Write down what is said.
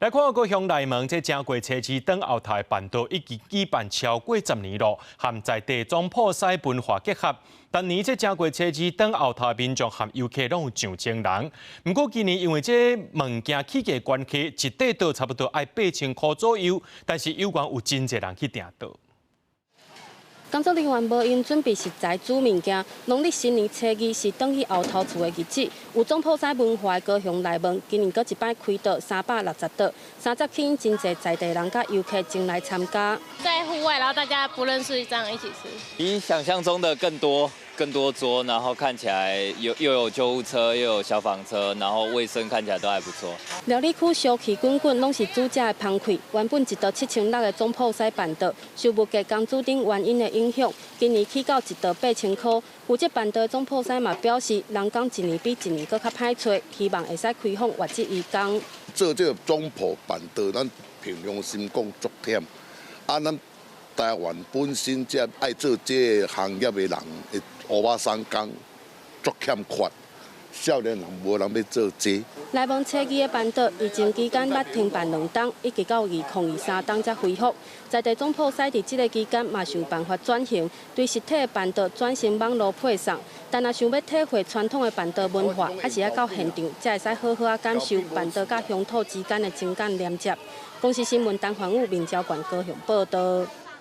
來看高雄內門這正月初二轉後頭的辦桌已經舉辦超過10年咯，和在地總鋪師文化結合。逐年這正月初二轉後頭的民眾和遊客攏有上千人。毋過今年因為這物件起價關係，一塊桌差不多愛8000箍左右，但是猶原有真濟人去訂桌。工作人員無閒準備食材煮物件。農曆新年初二是轉去後頭厝的日子，有總鋪師文化的高雄內門，今年閣一擺開桌360桌，三十吸引真濟在地人佮遊客前來參加。在戶外，然後大家不認識，這樣一起吃。比想象中的更多更多桌，然後看起來有又有救護車，又有消防車，然後衛生看起來都還不錯。料理區燒氣滾滾，攏是煮食的芳氣。原本一桌7600的總鋪師辦桌，受物價工資等原因的影響，今年起到一桌8000箍。負責辦桌的總鋪師嘛表示，人工一年比一年閣較歹揣，希望會使開放月子移工。做這個總鋪辦桌，咱憑良心講足忝。啊，咱台灣本身這愛做這個行業的人，會烏巴桑工足欠缺。少年人無人欲做這。內門初二的辦桌，疫情期間捌停辦2冬，一直到2023冬才恢復。在地總鋪師佇這个期間嘛想辦法轉型，對實體的辦桌轉成網路配送。但若想欲體會傳統的辦桌文化，還是愛到現場，才會使好好仔感受辦桌佮鄉土之間的情感連接。公視新聞陳環宇、林昭冠高雄報道。